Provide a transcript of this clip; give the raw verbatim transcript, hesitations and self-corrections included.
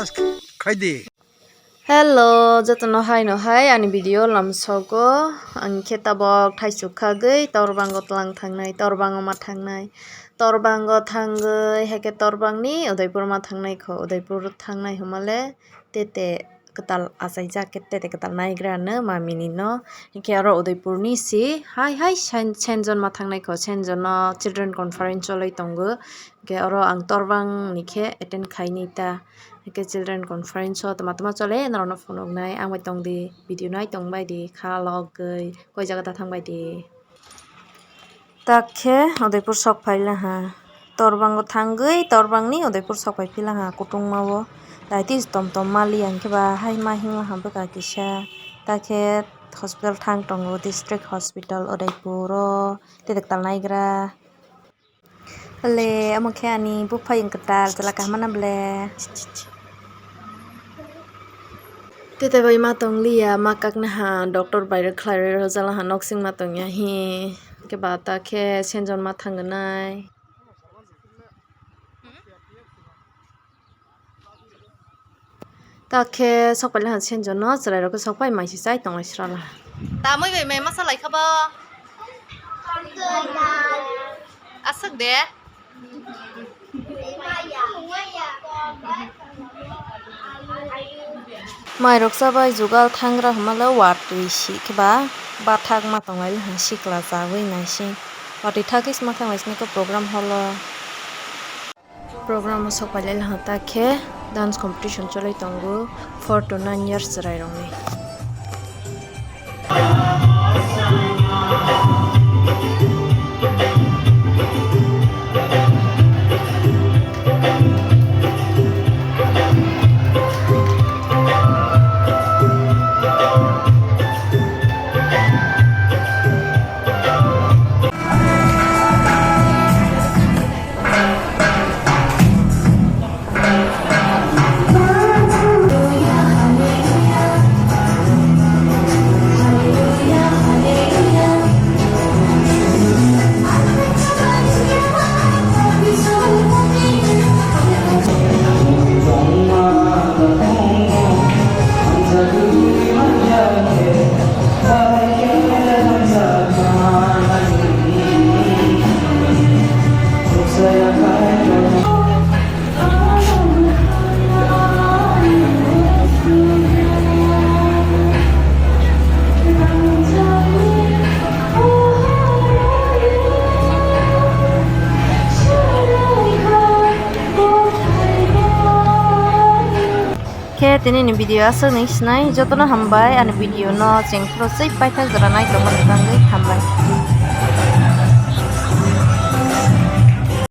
Khaidi. Hello, jotono hai no hai ani video lamsogo. Ang khe tabok thaisuk khagwi Torbango tlang thangnai, Torbango ma thangnai. Torbango thangwi, hai khe Torbangni Udaipur ma thangnai kho, Udaipur thangnai humale tete kwtal achaijak khe tete kwtal naigra no mamini no. Hinkhe oro Udaipurni si hai hai Sen-, Senjon ma thangnai kho, Senjono children conference choloi tongo. Hinkhe oro ang Torbangni khe attend khaini ta. Hinkhe children conference o tama tama chole norokno phunuknai, ang bai tongdi, video nai tongbaidi, kha logwi, koi jaga ta thangbaidi. Tak khe Udaipur sok phai laha. Torbango thangwi, Torbangni Udaipur sok phai phi laha kutungma o. Daitis tom tom mali ang khe ba hai ma himma ha bwkha kisa. Tak khe hospital thang tongo, district hospital Udaipur o, tete kwtal naigra. Le, omo khe ani buphai wng kwtal, chwla kaham na ble. Tete bai ma tong liya, ma kakna ha, doctor bai rw khlai rw jala ha, noksing ma tong ya hi. Khe ba ta khe Senjon ma thangwnai. Ta khe sok pai le han Senjon no chwrai rok khe sok pai mai se chai tong lai sra la. Ta mui bai mai masa lai kha bo. Aswk de. Mai rok cha bai jugal thangra hwnma le watwi si khe ba bathak ma tong lai le han sikla chawi nai se. Watwi thak khe se ma thang lai sini khe program hall o. Program o sok pai lai laha ta khe dance competition cholai tongo four to nine years chwrai rokni. Khe tini ni video aswk ni sinai, jotono hambai ani video no chengphuru swi paithak jora nai tongmani bagwi hambai.